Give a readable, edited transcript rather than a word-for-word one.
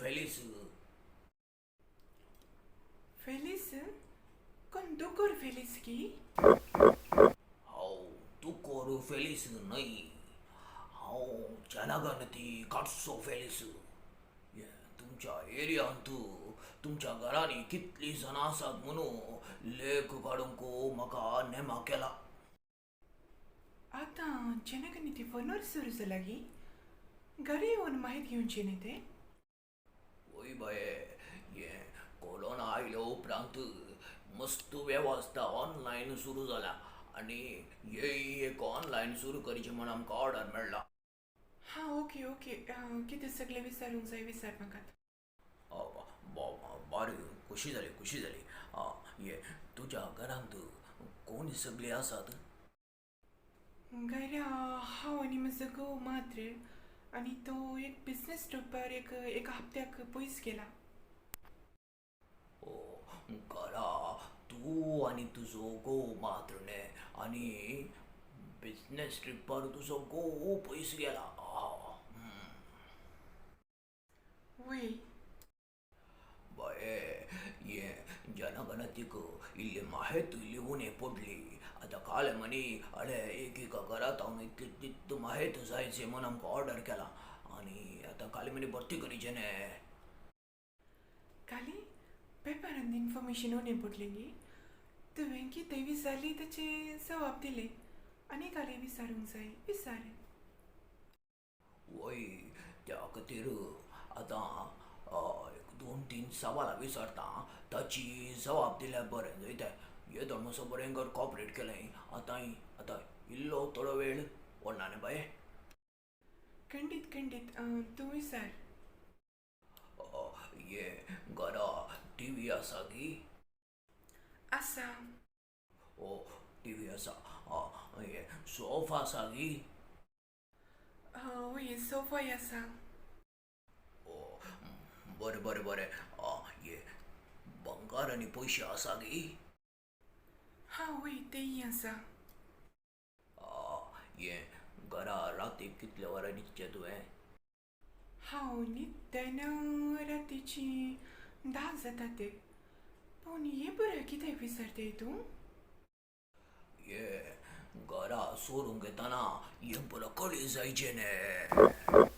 फेलीस. फेलीस? कोण दोतोर फेलीस की? हांव दोतोर फेलीस न्हय, हांव जनगणती काडचो फेलीस. हें तुमच्या एरियांत तुमच्या घरांनी कितलीं जाणां आसात म्हणून लेख काडूंक म्हाका नेमा केला. आतां जनगणती फोनार सुरू जाला गी? घरा येवन माहिती घेवची न्ही ते? वय बाये, हें कोरोना आयल्या उपरांत मस्त वेवस्था ऑनलायन सुरू जाला आनी हेय एक ऑनलायन सुरू करचें म्हूण आमकां ऑर्डर मेळ्ळा. हां, ओके ओके, कितें सगळें विचारूंक जाय विचार म्हाका. बारी खुशी जाली, खुशी जाली. हे तुज्या घरांत कोण सगळीं आसात? घरा हांव आनी म्हजो घोव मात्र, आनी तो एक बिजनस ट्रिपार एक एका हप्त्याक पयस गेला. ओ, घरा तूं आनी तुजो घोव मात्र न्ही, आनी बिजनस ट्रिपार तुजो घोव पयस गेला. वय. बाये, हें जनगणतीक इल्ली माहिती इल्ली उणी पडली. आतां काल म्हणी अळे एक एका घरांत हांव इतली तितली माहिती जायची म्हूण आमकां ऑर्डर केला आनी आतां काल म्हणी भरती करीचे न्ही. काली पेपरान इन्फॉर्मेशन उणें पडलें गी? तुवें कितें विचारली ताचें जवाब दिलें, आनी काली विचारूंक जाय विचार. वय, त्या खातीर आतां एक दोन तीन सवालां विचारता, ताची जवाब दिल्यार बरें जायते. येदो मातसो बरें कर कॉपरेट केलें. आतां आतां इल्लो थोडो वेळ व्हडना न्ही बाये? खंडीत खंडीत, तूं विचार. हे घरा टिवी आसा गी? आसा. ओ, टिवी आसा. हे सोफा आसा गी? वय, सोफाय आसा. ओ, बरें बरें बरें. हे बंगार आनी पयशे आसा गी? हां वय, तेय आसा. हे घरा रातीक कितल्या वरां न्हिदचें तुवें? हांव न्हिदतना रातीची 10 जाता ते. पूण हें बरें कित्याक विचारताय तूं? हे घरा सोरूंक येतना हें पुरो कळी जायचें न्ही.